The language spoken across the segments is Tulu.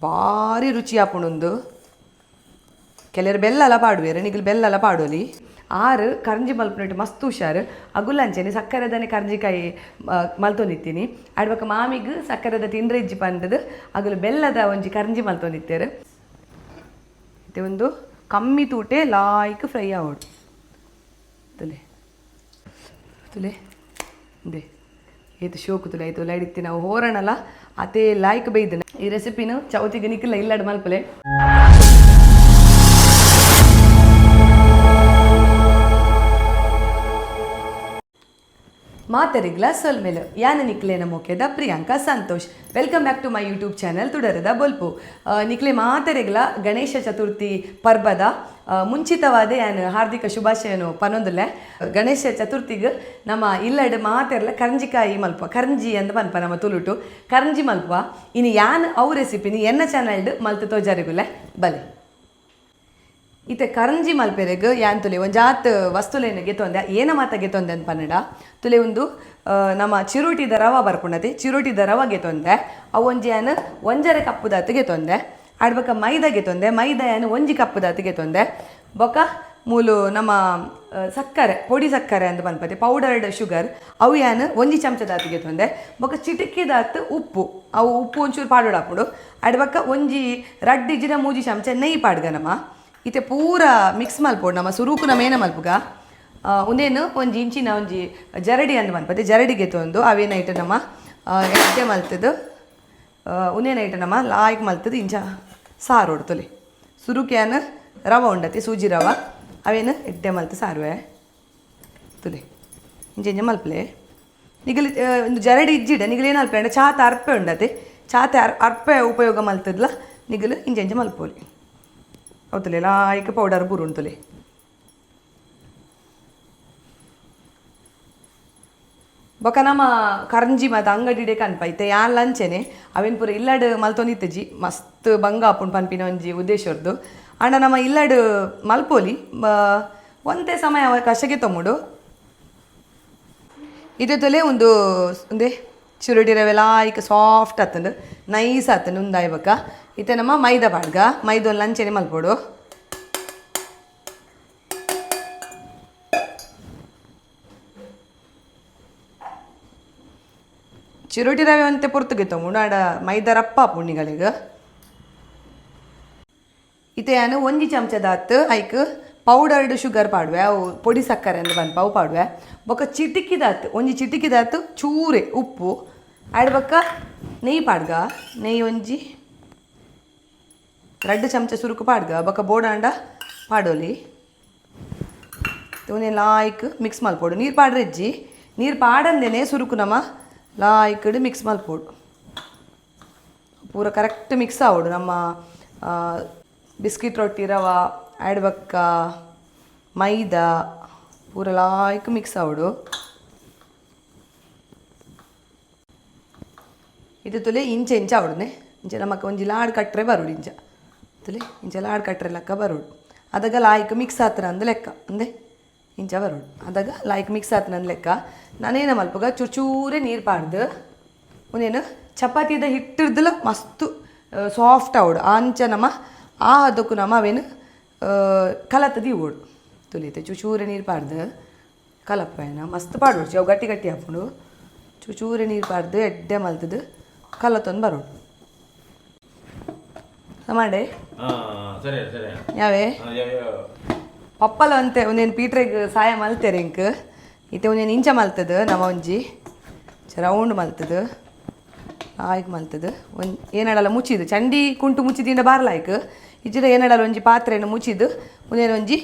ಭಾರಿ ರುಚಿ ಆಪುಂಡು. ಕೆಲವರು ಬೆಲ್ಲಲ ಪಾಡುವೆರು, ನಿಗಲು ಬೆಲ್ಲಲ ಪಾಡೋಲಿ. ಆರು ಕರ್ಂಜಿ ಮಲ್ಪುನೆಟ್ ಮಸ್ತ್ ಹುಷಾರು. ಅಗುಲಂಚೆನೆ ಸಕ್ಕರೆದನೆ ಕರ್ಂಜಿಕಾಯಿ ಮಲ್ತೊಂದಿತ್ತೀನಿ. ಆಡ್ಬಕ ಮಾಮಿಗ್ ಸಕ್ಕರೆದ ತಿಂಡ್ರೆ ಇಜ್ಜಿ ಪಂಡದು ಅಗುಲು ಬೆಲ್ಲದ ಒಂಜಿ ಕರ್ಂಜಿ ಮಲ್ತೊಂದಿತ್ತೇರು. ಇತ್ತೆ ಒಂದು ಕಮ್ಮಿ ತೂಟೆ ಲಾಯ್ಕ್ ಫ್ರೈ ಆವೊಡು. ತುಲೆ ತುಲೆ ಇಂದೆ ಏತ್ ಶೋಕು ತುಲೆ ಆಯ್ತು ಲೈಡಿತ್ತಿ ನಾವು ಹೋರಣಲ ಅತೇ ಲಾಯ್ಕ್ ಬೈದನ. ಈ ರೆಸಿಪಿನ ಚೌತಿಗೆ ನಿಕ್ಲ ಇಲ್ಲಡ್ ಮಲ್ಪಲೆ. ಮಾತರಿಗ್ಲ ಸೊಲ್ಮೆಲು ಯಾನ ನಿಕ್ಲೇನ ಮೊಕೆದ Priyanka Santosh. Welcome back to my YouTube channel ತುಡರದ ಬೊಲ್ಪು. ನಿಕ್ಲೆ ಮಾತರಿಗ್ಲ ಗಣೇಶ ಚತುರ್ಥಿ ಪರ್ಬದ ಮುಂಚಿತವಾದ ಯಾನ್ ಹಾರ್ದಿಕ ಶುಭಾಶಯನು ಪನೊಂದುಲ್ಲೆ. ಗಣೇಶ ಚತುರ್ಥಿಗ್ ನಮ್ಮ ಇಲ್ಲಡ್ ಮಾತೆರ್ಲ ಕರ್ಂಜಿಕಾಯಿ ಮಲ್ಪ, ಕರ್ಂಜಿ ಅಂದ್ ಪನ್ಪ ನಮ್ಮ ತುಳುಟು, ಕರ್ಂಜಿ ಮಲ್ಪ. ಇನಿ ಯಾನ್ ಅವು ರೆಸಿಪಿನಿ ಎನ್ನ ಚಾನಲ್ಡ್ ಮಲ್ತ್ ತೋಜಾರಿಗುಲ್ಲೆ ಬಲೆ. ಇತ್ತೆ ಕರಂಜಿ ಮಲ್ಪೆರೆಗ್ ಯಾನ್ ತುಲೆ ಒಂಜಾತ್ ವಸ್ತುಲೇನು ಗೆತೊಂದೆ, ಏನ ಮಾತ ಗೆತೊಂದೆ ಅಂದ್ ಪನ್ನಡ. ತುಲೆ ಒಂದು ನಮ್ಮ ಚಿರೋಟಿದ ರವ ಬರ್ಪುಂಡತೆ, ಚಿರೋಟಿದ ರವ ಗೆತೊಂದೆ. ಅವು ಒಂಜಿ ಯಾನ್ ಒಂಜರೆ ಕಪ್ಪುದಾತ್ ಗೆತೊಂದೆ. ಆಡ್ಬಕ ಮೈದಾ ಗೆತೊಂದೆ, ಮೈದಾ ಯಾನ್ ಒಂಜಿ ಕಪ್ಪುದಾತ್ ಗೆತೊಂದೆ. ಬೊಕ ಮೂಲು ನಮ್ಮ ಸಕ್ಕರೆ, ಪೊಡಿ ಸಕ್ಕರೆ ಅಂದ್ ಪನ್ಪತೆ, ಪೌಡರ್ಡ್ ಶುಗರ್, ಅವು ಯಾನ್ ಒಂಜಿ ಚಮಚದಾತ್ ಗೆತೊಂದೆ. ಬೊಕ ಚಿಟಿಕೆದಾತ್ ಉಪ್ಪು, ಅವು ಉಪ್ಪು ಒಂಚೂರು ಪಾಡೊಡಾಪುಂಡು. ಆಡ್ಬಕ ಒಂಜಿ ರಡ್ಡ್ ಇಜ್ಜಿಡ ಮೂಜಿ ಚಮಚ ನೆಯ್ಯಿ ಪಾಡ್ಗ ನಮ. ಇತ್ತೆ ಪೂರ ಮಿಕ್ಸ್ ಮಲ್ಪೊಡು ನಮ್ಮ. ಸುರುಕು ನಮ್ಮ ಏನ ಮಲ್ಪುಗ, ಉಂದೇನು ಒಂಜಿ ಇಂಚಿನ ಒಂಜಿ ಜರಡಿ ಅಂದ್ ಪನ್ಪತೆ, ಜರಡಿಗೆ ತೊಂದು ಅವೇನ ಐಟ್ ನಮ್ಮ ಎಡ್ಡೆ ಮಲ್ತದು ಉಂದೇನ ಐಟ್ ನಮ್ಮ ಲಾಯ್ಕ್ ಮಲ್ತದು ಇಂಚ ಸಾರೋಡು ತೊಲೆ. ಸುರುಕು ಯಾನ್ ರವ ಉಂಡತಿ, ಸೂಜಿ ರವ, ಅವೇನು ಎಡ್ಡೆ ಮಲ್ತು ಸಾರುವೆ ತುಲೆ. ಇಂಚ ಇಂಚ ಮಲ್ಪಲೆ. ನಿಗಲಿ ಒಂದು ಜರಡಿ ಇಜ್ಜಿಡ ನಿಗಲು ಏನು ಅಲ್ಪೆ ಚಾತ ಅರ್ಪೆ ಉಂಡತೆ, ಚಾತೆ ಅರ್ಪೆ ಉಪಯೋಗ ಮಲ್ತದ್ಲ ನಿಗಲು ಇಂಚ ಇಂಚ ಮಲ್ಪೊಲಿ. ಅವತ್ತಲೆ ಲಾಯ್ಕ್ ಪೌಡರ್ ಬೂರುಂಟುಲೆ. ಬೊಕ ನಮ್ಮ ಕರಂಜಿ ಮಾತ ಅಂಗಡಿಡೆ ಕನ್ಪ ಇತ್ತೆ ಯಾನ್ ಲಂಚೆನೆ ಅವೇನ್ ಪೂರ ಇಲ್ಲಡ್ ಮಲ್ತೊಂದಿತ್ತಜಿ, ಮಸ್ತ್ ಬಂಗ ಆಪುಂಡು ಪನ್ಪಿನ ಒಂಜಿ ಉದ್ದೇಶರ್ದು. ಆಂಡ ನಮ್ಮ ಇಲ್ಲಡ್ ಮಲ್ಪೊಲಿ, ಒಂತೆ ಸಮಯ ಅವಕಾಶಕ್ಕೆ ತೊಂಬುಡು. ಇತ್ತೆ ತೊಲೆ ಒಂದು ಒಂದೇ ಚಿರುಡಿ ರವೆ ಲಾಯ್ಕ್ ಸಾಫ್ಟ್ ಆತಂಡು, ನೈಸ್ ಆತಂಡು ಉಂದಾಯ್. ಬೊಕ ಇತ್ತೆ ನಮ್ಮ ಮೈದಾ ಪಾಡ್ಗ, ಮೈದ ಒಂದು ಲಂಚೆನೆ ಮಲ್ಪೊಡು. ಚಿರೋಟಿ ರವೆ ಒಂತೆ ಪೊರ್ತುಗೆ ತೊಂಬುಂಡು, ಆಂಡ ಮೈದಾ ರಪ್ಪ ಆಪುಂಡು. ಇತ್ತೆ ಯಾನ್ ಒಂಜಿ ಚಮಚದಾತ್ ಐಕ್ ಪೌಡರ್ಡ್ ಶುಗರ್ ಪಾಡುವೆ, ಅವು ಪೊಡಿ ಸಕ್ಕರೆ ಅಂದ್ ಪನ್ಪ, ಅವು ಪಾಡುವೆ. ಬೊಕ ಚಿಟಿಕಿದಾತ್ ಒಂಜಿ ಚಿಟಿಕಿದಾತ್ ಚೂರೆ ಉಪ್ಪು ಆಡ್. ಬೊಕ್ಕ ನೆಯ್ಯಿ ಪಾಡ್ಗ. ನೆಯ್ಯಿ ಒಂಜಿ ರಡ್ಡ್ ಚಮಚ ಸುರುಕು ಪಾಡ್ಗ, ಬೊಕ ಬೋಡಾಂಡ ಪಾಡೊಲಿ. ಉಂದೆನ್ ಲಾಯ್ಕ್ ಮಿಕ್ಸ್ ಮಲ್ಪೊಡು. ನೀರು ಪಾಡ್ರೆಜ್ಜಿ, ನೀರು ಪಾಡಂದೇನೆ ಸುರುಕು ನಮ ಲಾಯ್ಕ್ಡ್ ಮಿಕ್ಸ್ ಮಲ್ಪೊಡು. ಪೂರ ಕರೆಕ್ಟ್ ಮಿಕ್ಸ್ ಆವೊಡು. ನಮ್ಮ ಬಿಸ್ಕಿಟ್ ರೊಟ್ಟಿ ರವ ಆಡ್ ಬೊಕ್ಕ ಮೈದಾ ಪೂರ ಲಾಯ್ಕ್ ಮಿಕ್ಸ್ ಆವೊಡು. ಇದು ತುಲೆ ಇಂಚ ಇಂಚ ಆವೊಡುನೆ. ಇಂಚ ನಮಕ್ ಒಂಜಿ ಲಾಡ್ ಕಟ್ಟರೆ ಬರೋಡು. ಇಂಚ ತುಲೆ ಇಂಚ ಲಾಡ್ ಕಟ್ಟರೆ ಲೆಕ್ಕ ಬರೋಡು. ಅದಗ ಲಾಯ್ಕ್ ಮಿಕ್ಸ್ ಆತನ ಅಂದ್ ಲೆಕ್ಕ. ಅಂದೆ ಇಂಚ ಬರೋಡು, ಅದಾಗ ಲಾಯ್ಕ್ ಮಿಕ್ಸ್ ಆತನ ಅಂದ್ ಲೆಕ್ಕ. ನಾನೇನ ಮಲ್ಪುಗ, ಚೂರು ಚೂರೇ ನೀರು ಪಾಡ್ದು ಒಂದೇನು ಚಪಾತಿದ ಹಿಟ್ಟಿರ್ದಲ ಮಸ್ತ್ ಸಾಫ್ಟ್ ಆವೊಡು. ಅಂಚ ನಮ ಆ ಹದಕ್ಕೂ ನಮ ಅವೇನು ಕಲತ್ತದಿ ಓಡು. ತುಲಿತೆ ಚೂಚೂರೆ ನೀರು ಪಾಡ್ದು ಕಲಪ್ಪೇನ. ಮಸ್ತ್ ಪಾಡೋಡು, ಅವು ಗಟ್ಟಿ ಗಟ್ಟಿ ಆಪುಂಡು. ಚೂಚೂರೆ ನೀರು ಪಾಡ್ದು ಎಡ್ಡೆ ಮಲ್ತದು ಕಲತ್ತೊಂದು ಬರೋಡು. ಸಮಾಡೆ. ಸರಿ ಸರಿ. ಯಾವೇ? ಯಾವ. ಪಪ್ಪಲ ಅಂತೆ ಒಂದೇನು ಪೀಟ್ರೆಗ್ ಸಾಯ ಮಲ್ತೇರೆ ಇಂಕ್. ಇತ್ತೆ ಒಂದೇನು ಇಂಚ ಮಲ್ತದು ನಮ್ಮ, ಒಂಜಿ ರೌಂಡ್ ಮಲ್ತದು, ಲಾಯ್ಕ್ ಮಲ್ತದು. ಒಂಜಿ ಏನಡಲ ಮುಚ್ಚಿದು, ಚಂಡಿ ಕುಂಟು ಮುಚ್ಚಿದಿಂಡ ಬಾರ್ಲಾಯ್ಕ್ ಇಜ್ಜಿಡ ಏನಡಲ ಒಂಜಿ ಪಾತ್ರೆಯನ್ನು ಮುಚ್ಚಿದು ಒಂದೇನು ಒಂಜಿ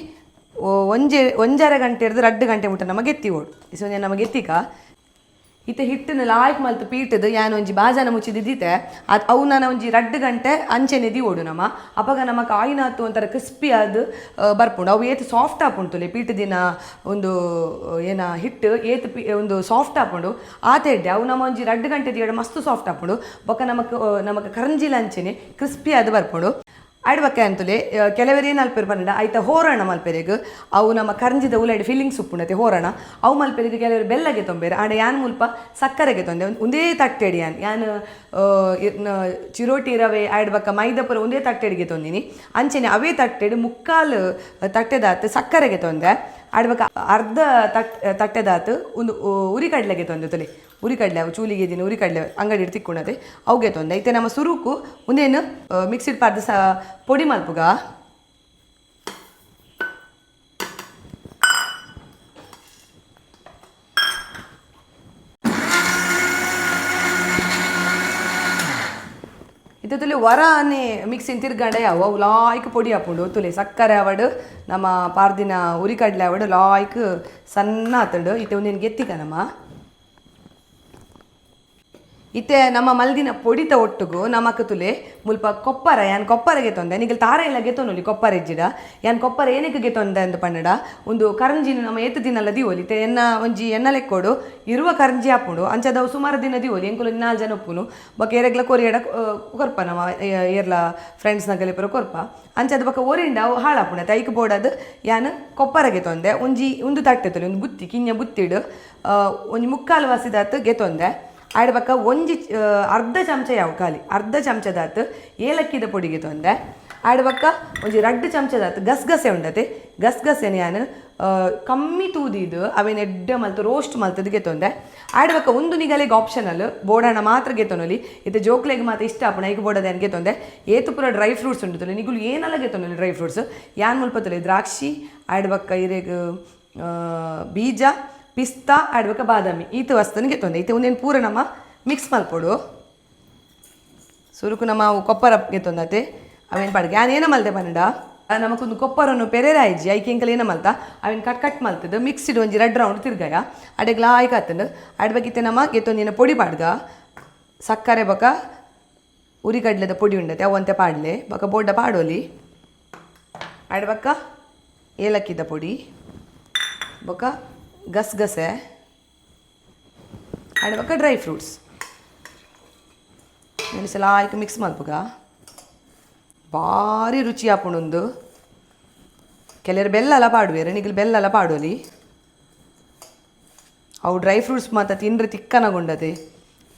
ಒಂಜೆ ಒಂಜರೆ ಗಂಟೆ ಹಿಡ್ದು 2 ಗಂಟೆ ಮುಟ್ಟ ನಮಗೆ ಎತ್ತಿ ಓಡು. Is ಒಂಜಿ ನಮಗೆ ಎತ್ತಿಕ. ಇತ್ತೆ ಹಿಟ್ಟನ್ನು ಲಾಯ್ಕ್ ಮಲ್ತು ಪೀಟದು ಯಾನ್ ಒಂಜಿ ಬಾಜನ ಮುಚ್ಚಿದಿದ್ದಿತ್ತೆ ಅದು. ಅವು ನಾನು ಒಂಜಿ 2 ಗಂಟೆ ಅಂಚೆನೆ ಓಡು ನಮ. ಅಪಗ ನಮಕ್ ಆಯಿನಾತು ಒಂಥರ ಕ್ರಿಸ್ಪಿ ಆದ್ ಬರ್ಪುಂಡು. ಅವು ಏತ್ ಸಾಫ್ಟ್ ಆಪುಂಡು ಪೀಟು ದಿನ ಒಂದು ಏನ ಹಿಟ್ಟು ಏತ್ ಪಿ ಒಂದು ಸಾಫ್ಟ್ ಆಪುಂಡು ಆತ ಎಡ್ಡೆ. ಅವು ನಮ್ಮ ಒಂಜಿ 2 ಗಂಟೆ ದಿಯಡ ಮಸ್ತ್ ಸಾಫ್ಟ್ ಆಪುಂಡು. ಬೊಕ ನಮಕ್ ನಮಕ್ ಕರಂಜಿಲ ಅಂಚೆನೆ ಕ್ರಿಸ್ಪಿ ಆದ್ ಬರ್ಪುಂಡು. ಆಡ್ಬಕ್ಕೆ ಅಂತಲೇ ಕೆಲವರು ಏನು ಅಲ್ಪೇರು ಪನ್ನಡ ಐತ ಹೋರಣ ಮಲ್ಪೆರೆಗ್ ಅವು ನಮ್ಮ ಕರಂಜಿದ ಉಲೈಡ್ ಫೀಲಿಂಗ್ಸ್ ಉಪ್ಪುಂಡತೆ ಹೋರಣ ಅವು ಮಲ್ಪೆರೆಗ್ ಕೆಲವರು ಬೆಲ್ಲಗೆ ತೊಂಬೇರು ಆಂಡ ಯಾನ್ ಮುಲ್ಪ ಸಕ್ಕರೆಗೆ ತೊಂದೆ ಒಂದೇ ತಟ್ಟೆಡಿ ಯಾನ್ ಯಾನ್ ಚಿರೋಟಿ ರವೆ ಆಡ್ಬಕ್ಕ ಮೈದಪುರ ಒಂದೇ ತಟ್ಟೆಡಿಗೆ ತೊಂದಿನಿ. ಅಂಚೆನೆ ಅವೇ ತಟ್ಟೆಡು ಮುಕ್ಕಾಲು ತಟ್ಟೆದಾತ್ ಸಕ್ಕರೆಗೆ ತೊಂದೆ ಆಡ್ಬಕ್ಕ ಅರ್ಧ ತಟ್ಟೆದಾತ್ ಒಂದು ಉರಿಕಡ್ಲೆಗೆ ತೊಂದೆ ತೊಲೆ ಉರಿಕಡಲೆ ಅವು ಚೂಲಿಗೆ ದಿನ ಉರಿಕಡಲೆ ಅಂಗಡಿ ತಿಕ್ಕೊಂಡದೆ ಅವುಗೆ ತೊಂದೆ. ಇತ್ತೆ ನಮ್ಮ ಸುರುಕು ಒಂದೇನು ಮಿಕ್ಸಿಡ್ ಪಾರ್ದ ಸ ಪೊಡಿ ಮಲ್ಪುಗ. ಇತ್ತುಲಿ ವರಾನೆ ಮಿಕ್ಸಿನ ತಿರ್ಗಂಡ ಯಾವ ಅವು ಲಾಯ್ಕ್ ಪೊಡಿ ಹಾಪುಂಡು ತುಲೆ ಸಕ್ಕರೆ ಅವಡು ನಮ್ಮ ಪಾರ್ದಿನ ಉರಿಕಡಲೆ ಅವಡು ಲಾಯ್ಕ್ ಸಣ್ಣ ಆತಂಡು. ಇತ್ತೆ ಒಂದೇನು ಗೆತ್ತಿಕ ನಮ್ಮ ಇತ್ತೆ ನಮ್ಮ ಮಲ್ದಿನ ಪೊಡಿತ ಒಟ್ಟುಗು ನಮಕ್ ತುಲೆ ಮುಲ್ಪ ಕೊಪ್ಪರ ಯಾನ್ ಕೊಪ್ಪರಗೆ ತೊಂದೆ ನಿಗಲ್ ತಾರ ಎಲ್ಲ ಗೆತೊನೊಲಿ ಕೊಪ್ಪರ ಇಜ್ಜಿಡ ಯಾನ್ ಕೊಪ್ಪರ ಏನಕ್ಕೆ ಗೆತೊಂದೆ ಅಂದ್ ಪನ್ನಡ ಒಂದು ಕರಂಜಿನ ನಮ್ಮ ಏತು ದಿನಲ್ಲ ದಿವೊಲಿ ಇತ್ತೆ ಎನ್ನ ಒಂಜಿ ಎನ್ನ ಲೆಕ್ಕೋಡು ಇರುವ ಕರಂಜಿ ಆಪುಂಡು ಅಂಚದವು ಸುಮಾರು ದಿನ ದಿವೊಲಿ ಎಂಕುಲು ನಾಲ್ ಜನ ಉಪ್ಪುನು ಬೊಕ ಏರೆಗ್ಲ ಕೊರಿಯಡ ಕೊರ್ಪ ನಮ್ಮ ಏರ್ಲ ಫ್ರೆಂಡ್ಸ್ ನಗಲಿ ಪೂರ ಕೊರ್ಪ ಅಂಚದ ಬೊಕ ಒರಿಂಡ ಅವು ಹಾಳಾಪುಂಡು ಐಕ್ ಬೋಡಾದ್ ಯಾನ್ ಕೊಪ್ಪರಗೆ ತೊಂದೆ ಒಂಜಿ ಒಂದು ತಟ್ಟೆ ತುಲೆ ಒಂದು ಬುತ್ತಿ ಕಿನ್ಯ ಬುತ್ತಿಡು ಒಂಜಿ ಮುಕ್ಕಾಲು ವಾಸಿದಾತ್ ಗೆತೊಂದೆ ಆಡ್ಬಕ್ಕ ಒಂಜಿ ಅರ್ಧ ಚಮಚ ಯಾವ ಖಾಲಿ ಅರ್ಧ ಚಮಚದಾತ್ ಏಲಕ್ಕಿದ ಪೊಡಿಗೆ ತೊಂದೆ ಆಡ್ಬಕ್ಕ ಒಂಜಿ ರಡ್ಡು ಚಮಚದಾತ್ ಗಸಗಸೆ ಉಂಡತೆ ಗಸಗಸೆನ ಯಾನ್ ಕಮ್ಮಿ ತೂದಿದ್ದು ಅವೇನು ಎಡ್ಡೆ ಮಲ್ತು ರೋಸ್ಟ್ ಮಲ್ತದ ಗೆತೊಂದೆ ಆಡ್ಬಕ್ಕ ಒಂದು ನಿಗಲೆಗ್ ಆಪ್ಷನಲ್ ಬೋಡಾಣ ಮಾತ್ರ ಗೆತೊನೊಲಿ ಇತ್ತೆ ಜೋಕ್ಲೆಗ್ ಮಾತ್ರ ಇಷ್ಟ ಆಪುಣ ಐಕ್ ಬೋಡದ ಯಾನ್ ಗೆತೊಂದೆ ಏತು ಪೂರ ಡ್ರೈ ಫ್ರೂಟ್ಸ್ ಉಂಡು ನಿಗುಲು ಏನಲ್ಲ ಗೆತೊನೊಲಿ ಡ್ರೈ ಫ್ರೂಟ್ಸ್ ಯಾನ್ ಮುಲ್ಪ ತುಲೆ ದ್ರಾಕ್ಷಿ ಆಡ್ಬಕ್ಕ ಇರೆಗ್ ಬೀಜ ಪಿಸ್ತಾ ಆಡ್ಬಕ್ಕ ಬಾದಾಮಿ ಈತ ವಸ್ತುನ ಗೆತೊಂದೆ. ಇತ್ತೆ ಒಂದೇನು ಪೂರ ನಮ್ಮ ಮಿಕ್ಸ್ ಮಲ್ಪೊಡು ಸುರುಕು ನಮ್ಮ ಅವು ಕೊಪ್ಪರ ಗೆತೊಂದತೆ ಅವೇನು ಪಾಡ್ಗೆ ಯಾನ್ ಏನ ಮಲ್ತೆ ಪನ್ನಡ ನಮಕೊಂದು ಕೊಪ್ಪರನ್ನು ಪೆರೆರಾಯಿಜಿ ಐಕೆ ಎಂಕಲ್ ಏನ ಮಲ್ತ ಅವೇನು ಕಟ್ ಕಟ್ ಮಲ್ತದ ಮಿಕ್ಸಿಡ್ ಒಂಜಿ ರಡ್ಡ್ ರೌಂಡ್ ತಿರ್ಗಾಯ ಅಡೆಗ್ಲ ಆಯ್ಕೆ ಆತಂಡು ಆಡ್ಬಕ್ಕಿತ್ತೆ ನಮ್ಮ ಗೆತೊಂದಿನ ಪೊಡಿ ಪಾಡ್ಗ ಸಕ್ಕರೆ ಬೊಕ ಉರಿಕಡ್ಲೆದ ಪೊಡಿ ಉಂಡತೆ ಅವು ಒಂತೆ ಪಾಡ್ಲೆ ಬೊಕ ಬೋಡ್ಡ ಪಾಡೋಲಿ ಆಡ್ಬಕ್ಕ ಏಲಕ್ಕಿದ ಪೊಡಿ ಬೊಕ ಗಸಗಸೆ ಆಡ್ಬಕ್ಕ ಡ್ರೈ ಫ್ರೂಟ್ಸ್ ಮೆಣಸೆಲ್ಲ ಆಯ್ಕೆ ಮಿಕ್ಸ್ ಮಲ್ಪುಗ ಭಾರಿ ರುಚಿ ಆಪುಂಡೊಂದು. ಕೆಲವರು ಬೆಲ್ಲ ಪಾಡುವೆರ್ ನಿಗಲ್ ಬೆಲ್ಲ ಪಾಡೋಲಿ ಅವು ಡ್ರೈ ಫ್ರೂಟ್ಸ್ ಮಾತ್ರ ತಿಂದ್ರೆ ತಿಕ್ಕನಗುಂಡತೆ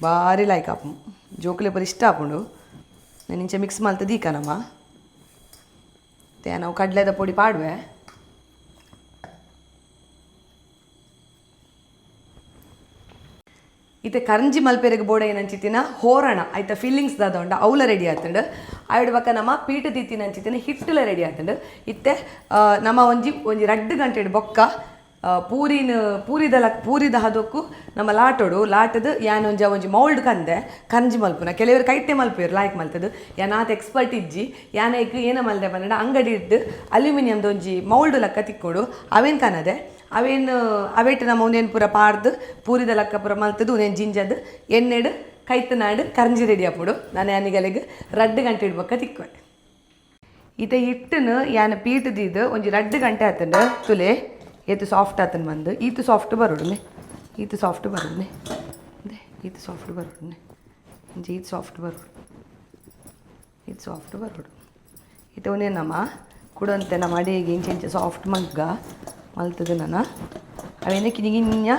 ಭಾರಿ ಲೈಕ್ ಆಪು ಜೋಕುಲೆ ಪೂರ ಇಷ್ಟ ಆಪುಂಡು. ನಾನು ಇಂಚ ಮಿಕ್ಸ್ ಮಲ್ತದ ದೀಕನಮ್ಮ ನಾವು ಕಡಲೆದ ಪೊಡಿ ಪಾಡುವೆ. ಇತ್ತೆ ಕರಂಜಿ ಮಲ್ಪೆರೆಗ್ ಬೋಡ ಏನಂಚಿತ್ತಿನ ಹೋರಣ ಐತ ಫೀಲಿಂಗ್ಸ್ ದಾದ ಉಂಡ ಅವಲ ರೆಡಿ ಆತಂಡು. ಆಯ್ಡ್ ಬೊಕ ನಮ್ಮ ಪೀಠ ದೀತಿನ ಅಂಚಿತ್ತಿನ ಹಿಟ್ಟುಲ ರೆಡಿ ಆತಂಡು. ಇತ್ತೆ ನಮ್ಮ ಒಂಜಿ ಒಂಜಿ ರಡ್ಡ್ ಗಂಟೆಡ್ ಬೊಕ್ಕ ಪೂರಿನ ಪೂರಿದ ಪೂರಿದ ಹದೊಕ್ಕು ನಮ್ಮ ಲಾಟೋಡು ಲಾಟದ ಯಾನ್ ಒಂಜಿ ಒಂಜಿ ಮೌಲ್ಡ್ ಕಂದೆ ಕಂಜಿ ಮಲ್ಪುನ ಕೆಲವರು ಕೈತೆ ಮಲ್ಪುವೆರ್ ಲಾಯ್ಕ್ ಮಲ್ತದು ಯಾನ್ ಆತ್ ಎಕ್ಸ್ಪರ್ಟ್ ಇಜ್ಜಿ ಯಾನ್ ಐಕ್ ಏನ ಮಲ್ದೆ ಪಂಡ ಅಂಗಡಿ ಇದ್ದು ಅಲ್ಯೂಮಿನಿಯಂದ ಒಂಜಿ ಮೌಲ್ಡ್ ಲಕ್ಕ ತಿಕ್ಕೊಡು ಅವೇನ್ ಕನದೆ ಅವೇನು ಅವೇಟ್ ನಮ್ಮ ಒಂದೇನು ಪೂರ ಪಾಡ್ದು ಪೂರಿದ ಲಕ್ಕ ಪೂರ ಮಲ್ತದು ಒಂದೇನು ಜಿಂಜದು ಎಣ್ಣೆಡು ಕೈತನಾಡು ಕರಂಜಿ ರೆಡಿ ಆಪುಡು. ನಾನು ಯಾನಿಗಲೆಗ್ ರಡ್ಡ್ ಗಂಟೆ ಇಡ್ಬೊಕ್ಕ ತಿಕ್ಕುವೆ. ಇತ್ತೆ ಹಿಟ್ಟನ್ನು ಯಾನ್ ಪೀಟ್ ದೀದ್ ಒಂಜಿ ರಡ್ಡ್ ಗಂಟೆ ಆತಂಡು ತುಲೆ ಏತು ಸಾಫ್ಟ್ ಆತನ್ ಬಂದು ಈತು ಸಾಫ್ಟ್ ಬರೋಡು ಈತು ಸಾಫ್ಟ್ ಬರೋಡು ಈತು ಸಾಫ್ಟ್ ಬರೋಡು ಇಂಚ ಈತು ಸಾಫ್ಟ್ ಬರೋಡು ಈತು ಸಾಫ್ಟ್ ಬರೋಡು. ಇತ್ತೆ ಒಂದೇನಮ್ಮ ಕುಡಂತೆ ನಮ್ಮ ಅಡಿಗೆ ಇಂಚ ಇಂಚ ಸಾಫ್ಟ್ ಮಗ್ಗ ಮಲ್ತದ ನನ ಅವೇನು ಕಿನಿಗಿನ್ಯ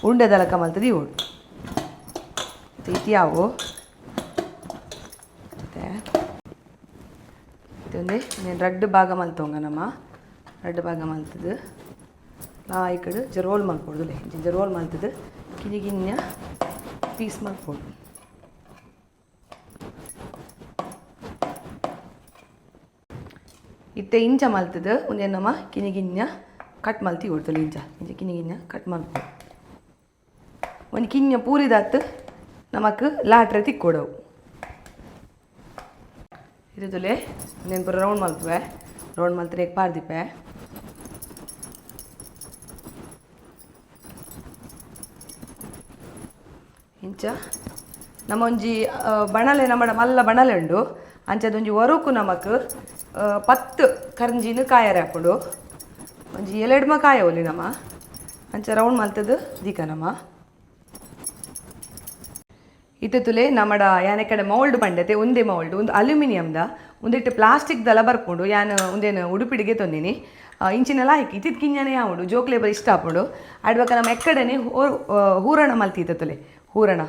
ಉಂಡೆದಲಕ ಮಲ್ತದ ಇವು ಇತ್ತು ಯಾವು ಮತ್ತೆ ಒಂದೇ నేను ರಡ್ಡ್ ಭಾಗ ಮಲ್ತೊಂಗ ನಮ್ಮ ರಡ್ಡ್ ಭಾಗ ಮಲ್ತದು ಲಾಯ್ಕಡ್ ಜರೋಲ್ ಮಲ್ಪೊಡು ಇಂಚ ಜರೋಲ್ ಮಲ್ತದು ಕಿನ್ನಿ ಕಿನ್ಯ ಪೀಸ್ ಮಲ್ಪೊಡು. ಇತ್ತೆ ಇಂಚ ಮಲ್ತದು ಉಂದೆನ್ ನಮ ಕಿನ್ನಿ ಕಿನ್ಯ ಕಟ್ ಮಲ್ತಿ ಕೊಡ್ತಲೆ ಇಂಚ ಇಂಚ ಕಿನ್ನಿ ಕಿನ್ಯ ಕಟ್ ಮಲ್ಪೊಡು. ಒಂಜಿ ಕಿನ್ಯ ಪೂರಿದಾತ್ ನಮಕ್ ಲಾಟ್ರೆ ತಿಕ್ಕೊಡವು. ಇದು ತುಲೆ ಉಂದೆನ್ ಪೂರ ರೌಂಡ್ ಮಲ್ಪುವೆ ರೌಂಡ್ ಮಲ್ತ್ರೆ ಪಾಡ್ದಿಪ್ಪೆ. ಇಂಚ ನಮ್ಮ ಒಂಜಿ ಬಣಲೆ ನಮ್ಮ ಮಲ್ಲ ಬಣಲೆ ಉಂಡು ಅಂಚದ ಒಂಜಿ ಒರಕು ನಮಕ್ 10 ಕರಂಜಿನ ಕಾಯರೆ ಹಾಪುಂಡು ಒಂಜಿ ಎಲೆಡ್ಮ ಕಾಯ ಒಲಿ ನಮ ಅಂಚ ರೌಂಡ್ ಮಲ್ತದು ದೀಕ ನಮ. ಇತ್ತೆ ತುಲೆ ನಮ್ಮಡ ಯಾನೆ ಕಡೆ ಮೌಲ್ಡ್ ಪಂಡತೆ ಒಂದೇ ಮೌಲ್ಡ್ ಒಂದು ಅಲ್ಯೂಮಿನಿಯಂದ ಒಂದಿಟ್ಟು ಪ್ಲಾಸ್ಟಿಕ್ ದಲ ಬರ್ಪುಂಡು. ಯಾನ್ ಉಂದೇನು ಉಡುಪಿಡಿಗೆ ತೊಂದಿನಿ. ಇಂಚಿನೆಲ್ಲ ಹಾಕಿ ಇತ್ತಿದ್ ಕಿಂಜನೆ ಯಾವುಂಡು ಜೋಕ್ಲೆ ಬರಿ ಇಷ್ಟ ಆಪುಂಡು. ಅಡ್ಬಕ ನಮ್ಮ ಎಕ್ಕಡನೆ ಹೂರಣ ಮಲ್ತಿ ತುಲೆ ಹೂರಣ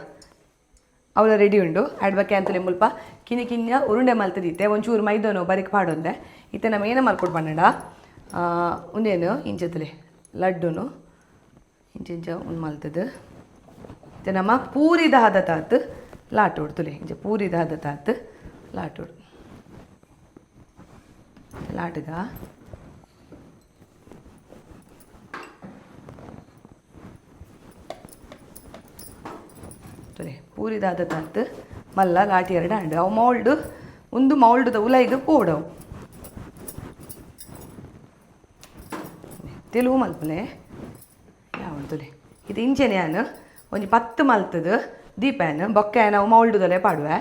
ಅವಳ ರೆಡಿ ಉಂಡು. ಅಡ್ಬಕ್ಕೆ ಅಂತಲೇ ಮುಲ್ಪ ಕಿನಿ ಕಿನ್ಯ ಉರುಂಡೆ ಮಲ್ತದಿತ್ತೆ ಒಂಚೂರು ಮೈದೋನು ಬರಿಕ್ ಪಾಡೊಂದೆ. ಇತ್ತೆ ನಮ್ಮ ಏನ ಮಲ್ಕೊಡು ಪಂಡಂಡ ಉಂದೇನು ಇಂಚತುಲೆ ಲಡ್ಡುನು ಇಂಚ ಇಂಚ ಉಂದು ಮಲ್ತದು. ಇತ್ತೆ ನಮ್ಮ ಪೂರಿದ ಹದ ತಾತ್ ಲಾಟೋಡು ತುಲೆ ಇಂಚ ಪೂರಿದ ಹದ ತಾತ್ ಲಾಟೋಡು ಲಾಟುಗ. ತುಲೆ ಪೂರಿದ ಹದ ತಾತ್ ಮಲ್ಲ ಲಾಟಿ ಎರಡು ಅಂಡು ಅವು ಮೌಲ್ಡ್ ಒಂದು ಮೌಲ್ಡ್ದ ಉಲೈಗ್ ಪೋಡವು ತೆಲುಗು ಮಲ್ಪುಲೆ ಯಾವನ್ ತುಲೆ. ಇದು ಇಂಚೆನೆ ಯಾನ್ ಒಂಜಿ 10 ಮಲ್ತದು ದೀಪಾನ್ ಬೊಕ್ಕ ನಾವು ಮೌಲ್ಡುದಲೆ ಪಾಡುವೆ.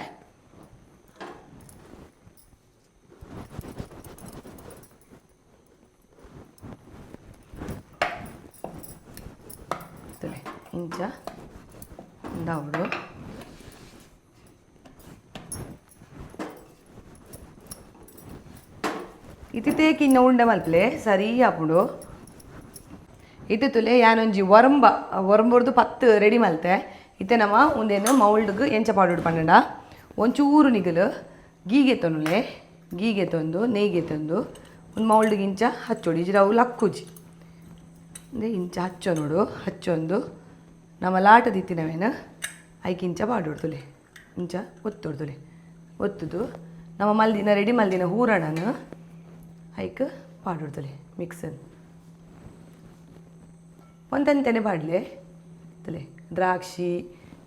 ತುಲೆ ಇಂಚ ಉಂದಾವಡು. ಇತ್ತಿತ್ತೇ ಕಿನ್ನ ಉಂಡೆ ಮಲ್ಪಲೆ ಸರಿ ಆಪುಂಡು. ಇತ್ತೆ ತುಲೆ ಯಾನೊಂಜಿ ಒರಂಬ ಒರಂಬೊರ್ದು 10 ರೆಡಿ ಮಲ್ತೆ. ಇತ್ತೆ ನಮ್ಮ ಉಂದೇನು ಮೌಲ್ಡ್ಗ್ ಎಂಚ ಪಾಡೋಡು ಪಂಡಂಡ ಒಂಚೂರು ನಿಗಲು ಗೀಗೆ ತೊನುಲೆ ಗೀಗೆ ತಂದು ನೆಯ್ಗೆ ತಂದು ಒಂದು ಮೌಲ್ಡ್ಗೆ ಇಂಚ ಹಚ್ಚೋಡು. ಇಜ್ರ ಅವು ಲಕ್ಕುಜಿ. ಅಂದ್ರೆ ಇಂಚ ಹಚ್ಚೋ ನೋಡು ಹಚ್ಚೊಂದು ನಮ್ಮ ಲಾಟದಿತ್ತಿನವೇನು ಐಕ್ ಇಂಚ ಪಾಡೋಡು ತುಲೆ ಇಂಚ ಒತ್ತೋಡು ತುಲೆ ಒತ್ತುದು ನಮ್ಮ ಮಲ್ದಿನ ರೆಡಿ ಮಲ್ದಿನ ಹೂರಣನ ಐಕ್ ಪಾಡೋಡು ತುಲೆ ಮಿಕ್ಸನ್ ಒಂತೆಂತೆನೆ ಪಾಡ್ಲೆ ತುಲೆ ದ್ರಾಕ್ಷಿ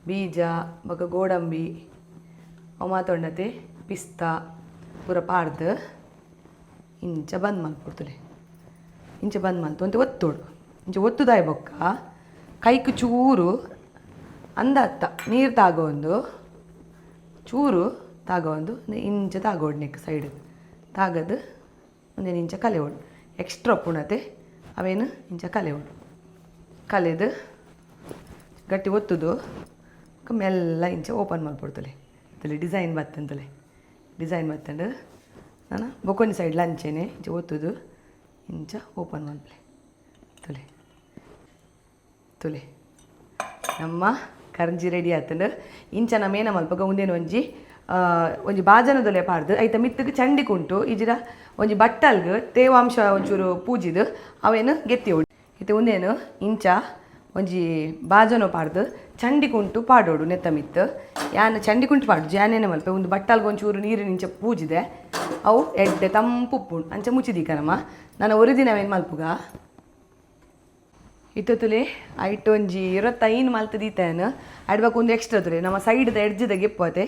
ಬೀಜ ಬೊಕ ಗೋಡಂಬಿ ಅವು ಮಾತೊಂಡತೆ ಪಿಸ್ತಾ ಪೂರ ಪಾಡ್ದು ಇಂಚ ಬಂದ್ ಮಲ್ಪೊಡು ಇಂಚ ಬಂದ್ ಮಲ್ತು ಒಂತೆ ಒತ್ತೋಡು. ಇಂಚ ಒತ್ತುದಾಯಿ ಬೊಕ್ಕ ಕೈಕ್ ಚೂರು ಅಂದ ಅತ್ತ ನೀರು ತಾಗೊಂದು ಚೂರು ತಾಗೊಂದು ಇಂಚ ತಾಗೋಡು ನೆಕ್ ಸೈಡ್ ತಾಗದು ಒಂದೇನು ಇಂಚ ಕಲೆ ಓಡು ಎಕ್ಸ್ಟ್ರಾ ಪುಣತೆ ಅವೇನು ಇಂಚ ಕಲೆ ಓಡು ಕಲೆದು ಗಟ್ಟಿ ಒತ್ತುದು ಮೆಲ್ಲ ಇಂಚ ಓಪನ್ ಮಲ್ಪೊಡ್ತಲೆ ತಲೆ ಡಿಸೈನ್ ಬತ್ತಂತಲೆ ಡಿಸೈನ್ ಬತ್ತಂಡು ನಾನು ಬೊಕ್ಕೊಂಜಿ ಸೈಡ್ ಲಂಚೇನೆ ಇಂಚ ಒತ್ತುದು ಇಂಚ ಓಪನ್ ಮಲ್ಪಲೆ ತುಲೆ ತುಲೆ ನಮ್ಮ ಕರ್ಂಜಿ ರೆಡಿ ಆತಂಡು. ಇಂಚ ನಮ್ಮ ಏನ ಮಲ್ಪಗ ಉಂದೇನು ಒಂಜಿ ಒಂಜಿ ಬಾಜನದೊಲೆ ಪಾಡ್ದು ಐತ ಮಿತ್ತಗ್ ಚಂಡಿ ಕುಂಟು ಇಜಿರ ಒಂಜಿ ಬಟ್ಟಲ್ಗ್ ತೇವಾಂಶ ಒಂಚೂರು ಪೂಜಿದು ಅವೇನು ಗೆತ್ತಿ ಇತ್ತೆ ಉಂದೇನು ಇಂಚ ಒಂಜಿ ಬಾಜನೊ ಪಾಡ್ದು ಚಂಡಿ ಕುಂಟು ಪಾಡೋಡು ನೆತ್ತ ಮಿತ್ತು. ಯಾನ್ ಚಂಡಿ ಕುಂಟು ಪಾಡು ಜಾನೇನೆ ಮಲ್ಪೆ ಒಂದು ಬಟ್ಟಲ್ಗ್ ಒಂಚೂರು ನೀರಿನ ಇಂಚ ಪೂಜಿದೆ ಅವು ಎಡ್ಡೆ ತಂಪು ಉಪ್ಪುಂಡು ಅಂಚ ಮುಚ್ಚಿದೀಕ ನಮ್ಮ ನಾನು ಒರಿದಿನವೇನು ಮಲ್ಪುಗ. ಇತ್ತೆ ತುಲೆ ಐಟ್ ಒಂಜಿ 25 ಮಲ್ತ್ ದೀತೇನು ಅಡ್ಬಕ್ ಒಂದು ಎಕ್ಸ್ಟ್ರಾ ತುಲೆ ನಮ್ಮ ಸೈಡ್ದ ಎಡ್ಜ್ದ ಗೆಪ್ಪತೆ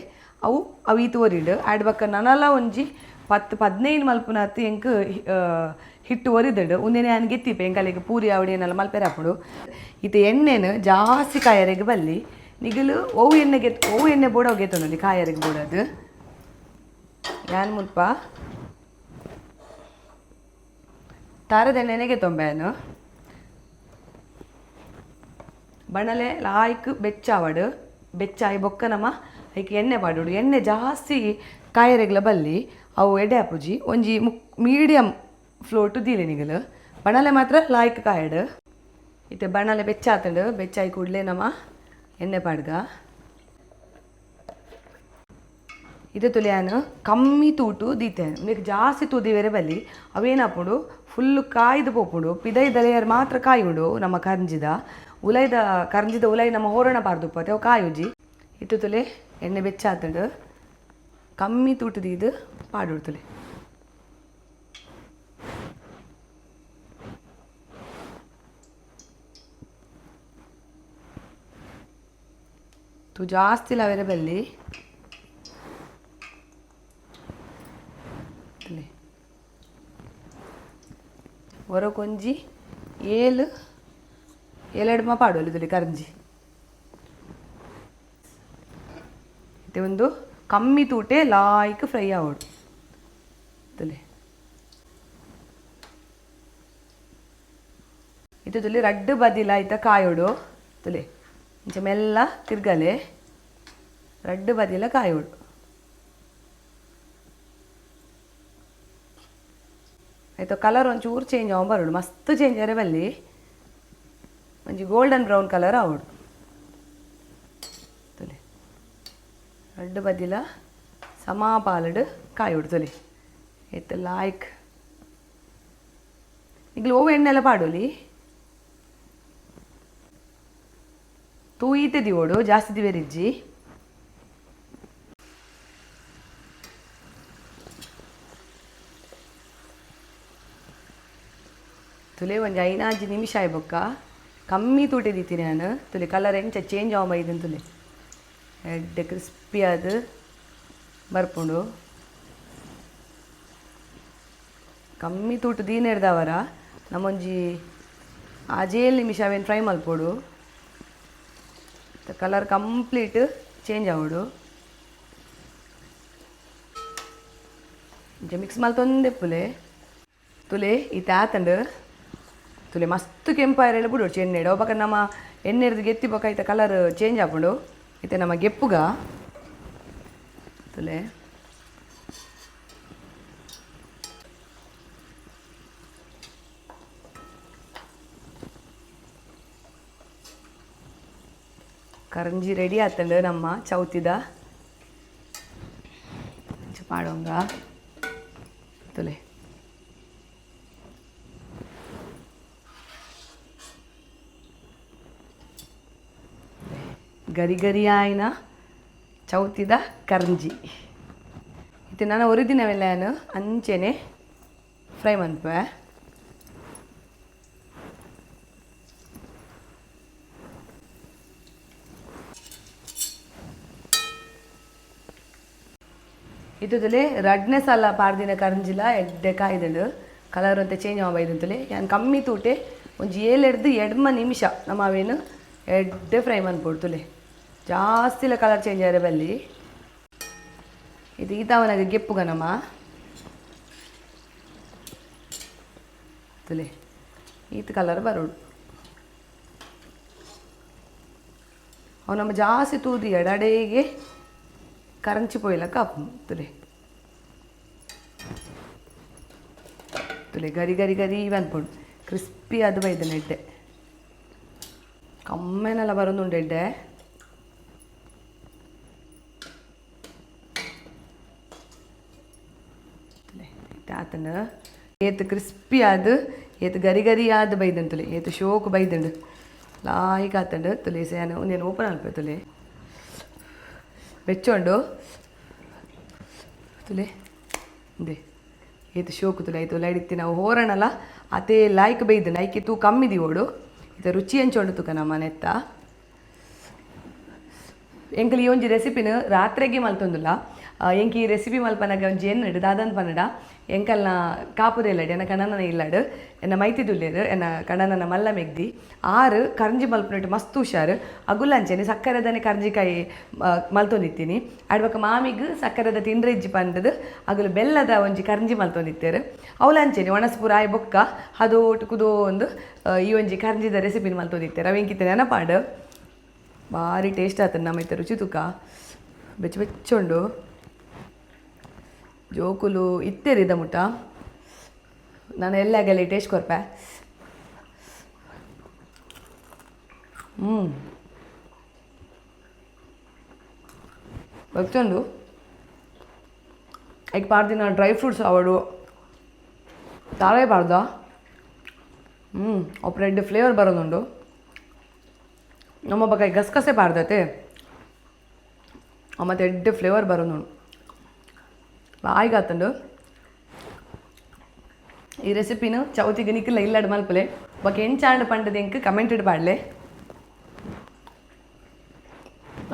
ಅವು ಅವು ಈತ್ ಒರಿಡು ಅಡ್ಬಕ್ಕ ನನಲ ಒಂಜಿ 10 15 ಮಲ್ಪುನಾತ್ ಎಂಕ್ ಹಿಟ್ಟು ಒರಿದಡು ಉಂದೇನೆ ಯಾನ್ ಗೆತ್ತಿಪೆ ಎಂಕಲೆಗ್ ಪೂರಿ ಆವಡಿ ಏನೆಲ್ಲ ಮಲ್ಪೆರೆ ಆಪುಂಡು. ಇತ್ತೆ ಎಣ್ಣೆನು ಜಾಸ್ತಿ ಕಾಯರೆಗ್ ಬಲ್ಲಿ ನಿಗಲು ಒವು ಎಣ್ಣೆ ಗೆತ್ ಒವು ಎಣ್ಣೆ ಬೋಡ ಅವು ಗೆತ್ತೊಂದು ಕಾಯರೆಗ್ ಬೋಡದು. ಯಾನ್ ಮುಲ್ಪ ತಾರದ ಎಣ್ಣೆನೆ ಗೆತ್ತೊಂಬೆ. ಬಣಲೆ ಲಾಯ್ಕ್ ಬೆಚ್ಚಾವಡು ಬೆಚ್ಚಾಯಿ ಬೊಕ್ಕ ನಮ್ಮ ಐಕ್ ಎಣ್ಣೆ ಪಾಡೋಡು. ಎಣ್ಣೆ ಜಾಸ್ತಿ ಕಾಯರೆಗ್ಲ ಬಲ್ಲಿ ಅವು ಎಡೆ ಆಪುಜಿ. ಒಂಜಿ ಮುಕ್ ಮೀಡಿಯಮ್ ಫ್ಲೋಟು ದೀಲೆ ನಿಗಲು ಬಣಲೆ ಮಾತ್ರ ಲಾಯ್ಕ್ ಕಾಯಡು. ಇತ್ತೆ ಬಣಲೆ ಬೆಚ್ಚಾತಂಡು ಬೆಚ್ಚಾಯಿ ಕೂಡಲೇ ನಮ್ಮ ಎಣ್ಣೆ ಪಾಡ್ಗ. ಇತ್ತೆ ತುಲಿಯಾನು ಕಮ್ಮಿ ತೂಟು ದೀತೆ ಉಂದೆಕ್ ಜಾಸ್ತಿ ತೂ ದೀವೆರೆ ಬಲ್ಲಿ ಅವೇನಾಪುಂಡು ಫುಲ್ಲು ಕಾಯ್ದು ಪೋಪುಂಡು. ಪಿದೈದ ಲೇಯರ್ ಮಾತ್ರ ಕಾಯುಂಡು ನಮ್ಮ ಕರ್ಂಜಿದ ಉಲೈದ ಕರ್ಂಜಿದ ಉಲೈ ನಮ್ಮ ಹೋರಣ ಪಾಡ್ದುಪ್ಪತೆ ಅವು ಕಾಯುಜಿ. ಇತ್ತೆ ತುಲೆ ಎಣ್ಣೆ ಬೆಚ್ಚಾತಂಡು ಕಮ್ಮಿ ತೂಟು ದೀದು ಪಾಡೋಡು ತುಲೆ. ತೂ ಜಾಸ್ತಿ ಲವೆರೆ ಬಲ್ಲಿ ತುಲೆ ಒರಕೊಂಜಿ ಏಳು ಏಳೆಡ್ಮ ಪಾಡೋಲಿ ತುಲೆ ಕರ್ಂಜಿ. ಇತ್ತೆ ಒಂದು ಕಮ್ಮಿ ತೂಟೆ ಲಾಯ್ಕ್ ಫ್ರೈ ಆವೊಡು ತುಲೆ. ಇತ್ತೆ ತುಲೆ ರಡ್ಡ್ ಬದಿಲ ಐತ ಕಾಯೋಡು ತುಲೆ ಇಂಚ ಮೆಲ್ಲ ತಿರ್ಗಲೆ. ರಡ್ಡ್ ಬದಿಲ ಕಾಯೋಡು. ಆಯ್ತು, ಕಲರ್ ಒಂಚೂರು ಚೇಂಜ್ ಆವ ಬರೋಡು, ಮಸ್ತ್ ಚೇಂಜ್ ಆರೆ ಬಲ್ಲಿ, ಒಂಜಿ ಗೋಲ್ಡನ್ ಬ್ರೌನ್ ಕಲರ್ ಆವಡು. ತುಲೆ ರಡ್ಡ್ ಬದಿಲ ಸಮಾಪಾಲಡು ಕಾಯೋಡು. ತುಲೆ ಏತ್ ಲಾಯ್ಕ್ ನಿಗ್ಲು ಓವು ಎಣ್ಣೆಲ್ಲ ಪಾಡೋಲಿ ತೂಯಿತೆ ದಿವೋಡು, ಜಾಸ್ತಿ ದಿವೇರಿಜ್ಜಿ. ತುಲೆ ಒಂಜಿ ಐನಾಜಿ ನಿಮಿಷ ಆಯ್ಬೊಕ್ಕ ಕಮ್ಮಿ ತೂಟೆ ದೀತೀನಿ ನಾನು. ತುಲೆ ಕಲರ್ ಎಂಚ ಚೇಂಜ್ ಆವ ಇದನ್ ತುಲೆ, ಎಡ್ಡೆ ಕ್ರಿಸ್ಪಿ ಆದ್ ಬರ್ಪುಂಡು. ಕಮ್ಮಿ ತೂಟು ದೀನೆಡ್ದವರ ನಮ್ಮೊಂಜಿ ಆಜೇಳು ನಿಮಿಷ ಅವೇನು ಫ್ರೈ ಮಲ್ಪೊಡು. ಕಲರ್ ಕಂಪ್ಲೀಟ್ ಚೇಂಜ್ ಆವೊಡು. ಇಂಚ ಮಿಕ್ಸ್ ಮಲ್ತೊಂದೆಪ್ಪುಲೆ. ತುಲೆ ಇತ್ತೆ ಆತಂಡ್. ತುಲೆ ಮಸ್ತ್ ಕೆಂಪಾಯರೆಲ್ಲ ಬಿಡೋಡು ಎಣ್ಣೆಡ್ ಅವು ನಮ್ಮ ಎಣ್ಣೆರ್ದು ಗೆತ್ತಿ ಬೊಕ ಐತ ಕಲರ್ ಚೇಂಜ್ ಆಪುಂಡು. ಇತ್ತೆ ನಮ್ಮ ಗೆಪ್ಪುಗ. ತುಲೆ ಕರಂಜಿ ರೆಡಿ ಆತಂಡ್ ನಮ್ಮ ಚೌತಿದ. ಇಂಚ ಪಾಡೊಂಗ. ತುಲೆ ಗರಿ ಗರಿ ಆಯಿನ ಚೌತಿದ ಕರಂಜಿ. ಇತ್ತೆ ನಾನು ಒರಿದಿನವೆಲ್ಲ ಅಂಚೆನೆ ಫ್ರೈ ಮನ್ಪುವೆ. ಇತ್ತುದಲೆ ರಡ್ನೆ ಸಲ ಪಾಡ್ದಿನ ಕರಂಜಿಲ ಎಡ್ಡೆ ಕಾಯ್ದುಂಡು, ಕಲರ್ ಅಂತ ಚೇಂಜ್ ಆವ ಇದಂತಲೆ. ಯಾನ್ ಕಮ್ಮಿ ತೂಟೆ ಒಂಜಿ ಏಳೆಡ್ದು ಎಡ್ಮ ನಿಮಿಷ ನಮ್ಮ ಅವೇನು ಎಡ್ಡೆ ಫ್ರೈ ಮನ್ಪೊಡು. ತುಲೆ ಜಾಸ್ತಿಲ ಕಲರ್ ಚೇಂಜ್ ಆರೆ ಬಲ್ಲಿ. ಇದು ಈತಾವನಾಗ ಗೆಪ್ಪುಗ ನಮ್ಮ. ತುಲೆ ಈತ ಕಲರ್ ಬರೋಡು. ಅವು ನಮ್ಮ ಜಾಸ್ತಿ ತೂದಿ ಎಡಡೆಗೆ ಕರಂಚಿ ಪೊಯ್ಲಕ್ಕ ಆಪುಂಡು. ತುಲೆ ತುಲೆ ಗರಿ ಗರಿ ಗರಿ ಅನ್ಪುಂಡು, ಕ್ರಿಸ್ಪಿ ಅದು ಬೈದನ ಎಡ್ಡೆ ಕಮ್ಮೆನೆಲ್ಲ ಬರೋದುಂಡು ಎಡ್ಡೆ. ಆತನ ಏತ್ ಕ್ರಿಸ್ಪಿ ಆದ್ ಏತ್ ಗರಿ ಗರಿ ಆದ್ ಬೈದನ್. ತುಲೆ ಏತ್ ಶೋಕು ಬೈದಂಡು, ಲಾಯ್ಕ್ ಆತಂಡು. ತುಲೆ ಸೇನ ಒಂದೇನು ಓಪನ್ ಅಲ್ಪ. ತುಲೆ ಬೆಚ್ಚೊಂಡು. ತುಲೆ ಇಂದೆ ಏತ್ ಶೋಕು. ತುಲೆ ಐತು ಲೈಡಿತ್ತಿ ನಾವು ಹೋರಣಲ ಅತೇ ಲಾಯ್ಕ್ ಬೈದಂಡು. ಐಕೆ ತೂ ಕಮ್ಮಿ ದಿವೋಡು. ಇತ್ತೆ ರುಚಿ ಎಂಚೋಂಡು ತುಕ ನಮ್ಮ ನೆತ್ತ. ಎಂಕಲ್ ಈ ಒಂಜಿ ರೆಸಿಪಿನ ರಾತ್ರೆಗೆ ಮಲ್ತೊಂದುಲ್ಲ. ಎಂಕ್ ಈ ರೆಸಿಪಿ ಮಲ್ಪನಗ ಒಂಜಿ ಎನ್ನಡು ದಾದನ್ ಪನ್ನಡ, ಎಂಕಲ್ನ ಕಾಪುದ ಇಲ್ಲಡ್ ಎನ್ನ ಕಣ್ಣನ ಇಲ್ಲಡ್ ಎನ್ನ ಮೈತಿದುಲ್ಲೇರು ಎನ್ನ ಕಣ್ಣನ ಮಲ್ಲ ಮೆಗ್ದಿ ಆರು ಕರಂಜಿ ಮಲ್ಪುನೆಟ್ ಮಸ್ತ್ ಹುಷಾರು. ಅಗುಲಂಚೆನೆ ಸಕ್ಕರೆದನೆ ಕರ್ಜಿಕಾಯಿ ಮಲ್ತೊಂದಿತ್ತೀನಿ. ಆಡ್ಬಕ ಮಾಮಿಗ್ ಸಕ್ಕರೆದ ತಿಂಡ್ರೆ ಇಜ್ಜಿ ಪಂಡದು ಅಗುಲು ಬೆಲ್ಲದ ಒಂಜಿ ಕರಂಜಿ ಮಲ್ತೊಂದಿತ್ತೇರು. ಅವ್ಲಂಚೆನೆ ಒಣಸ್ಪುರ ಆಯ್ ಬೊಕ್ಕ ಹದೋಟು ಕುದೋ ಒಂದು ಈ ಒಂಜಿ ಕರಂಜಿದ ರೆಸಿಪಿನ ಮಲ್ತೊಂದಿತ್ತೇರು. ಅವು ಎಂಕಿತ್ತೆ ನೆನಪಾಡು ಭಾರಿ ಟೇಸ್ಟ್ ಆತಂಡ್ ನಮ್ಮ ಇತ್ತೆ ರುಚಿ ತುಕ ಬೆಚ್ಚ ಬೆಚ್ಚುಂಡು. ಜೋಕುಲು ಇತ್ತೇರಿದ ಮುಟ್ಟ ನಾನು ಎಲ್ಲಾಗಲಿ ಟೇಸ್ಟ್ ಕೊರ್ಪೆ. ಬೆಚ್ಚುಂಡು. ಐಕ್ ಪಾಡ್ದಿನ ಡ್ರೈ ಫ್ರೂಟ್ಸ್ ಅವಡು ತಾವೇ ಪಾಡ್ದ. ಅವು ಫ್ಲೇವರ್ ಬರೋದುಂಡು. ನಮ್ಮ ಬಕ ಗಸಗಸೆ ಪಾಡ್ದತೆ ಮತ್ತು ಎಡ್ಡೆ ಫ್ಲೇವರ್ ಬರೋದುಂಡು. ಲಾಯ್ಗಾತಂಡು. ಈ ರೆಸಿಪಿನ ಚೌತಿಗೆ ನಿಕ್ಲ ಇಲ್ಲಡ್ ಮಲ್ಪಲೆ ಬೊಕ ಎಂಚಾಂಡ್ ಪಂಡದ ಎಂಕ್ ಕಮೆಂಟೆಡ್ ಪಾಡ್ಲೆ.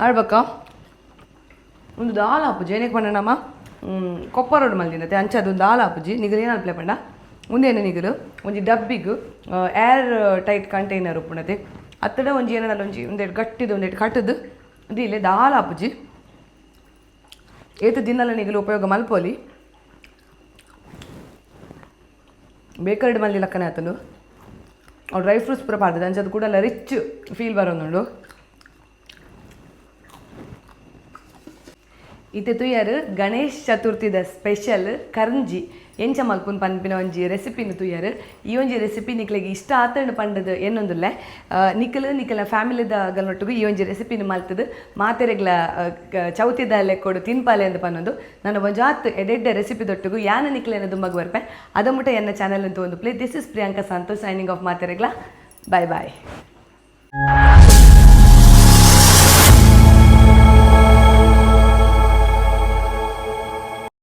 ಆಡ್ಬಕ್ಕ ಒಂದು ದಾಲ್ ಆಪುಜಿ ಏನಕ್ಕೆ ಪಂಡ ನಮ್ಮ ಕೊಪ್ಪರೋಡು ಮಲ್ದಿನತೆ ಅಂಚ ಅದೊಂದು ದಾಲ್ ಆಪುಜಿ. ನಿಗಲು ಏನು ಅಲ್ಪಲೆ ಪಂಡ ಉಂದೇನು ನಿಗಲು ಒಂಜಿ ಡಬ್ಬಿಗ್ ಏರ್ ಟೈಟ್ ಕಂಟೈನರ್ ಉಪ್ಪುನತೆ ಅತ್ತಡ ಒಂಜಿ ಏನಲ್ಲ ಒಂಜಿ ಒಂದೆರಡು ಗಟ್ಟಿದ ಒಂದೆರಡು ಕಟ್ಟದು ದೀಲೆ ದಾಲ್ ಆಪುಜಿ. ಏತ್ ದಿನಲ ನಿಗಲು ಉಪಯೋಗ ಮಲ್ಪೊಲಿ. ಬೇಕರಿಡ್ ಮಲ್ಲಿ ಲಕ್ಕನೆ ಆತನು. ಅವು ಡ್ರೈ ಫ್ರೂಟ್ಸ್ ಪೂರ ಪಾಡ್ದದ ಅಂಚ ಅದು ಕೂಡ ರಿಚ್ ಫೀಲ್ ಬರೋದುಂಡು. ಇತ್ತೆ ತುಯ್ಯರ್ ಗಣೇಶ್ ಚತುರ್ಥಿದ ಸ್ಪೆಷಲ್ ಕರ್ಂಜಿ ಎಂಚ ಮಲ್ಪುನ್ ಪನ್ಪಿನ ಒಂಜಿ ರೆಸಿಪಿನ ತುಯ್ಯರ್. ಈ ಒಂಜಿ ರೆಸಿಪಿ ನಿಕ್ಲೆಗ್ ಇಷ್ಟ ಆತಂಡ್ ಪಂಡದು ಎನ್ನೊಂದುಲ್ಲೆ. ನಿಕಲ್ ನಿಕಲ ಫ್ಯಾಮಿಲಿದ ಗಲ್ನೊಟ್ಟುಗು ಈ ಒಂಜಿ ರೆಸಿಪಿನ ಮಲ್ತದು ಮಾತೆರೆಗ್ಲ ಚೌತಿದ ಲೆಕ್ಕೊಡು ತಿನ್ಪಾಲೆ ಅಂದ್ ಪನ್ನೊಂದು ನನ ಒಂಜಾತ್ ಎಡ್ಡೆಡ್ಡೆ ರೆಸಿಪಿ ದೊಟ್ಟುಗು ಯಾನ ನಿಕ್ಲೆನ ದುಂಬಗ್ ಬರ್ಪೆ. ಅದ ಮುಟ ಎನ್ನ ಚಾನೆಲ್ ಅಂತ ಒಂದು play. This is Priyanka Santosh signing off. ಮಾತೆರೆಗ್ಲ bye bye.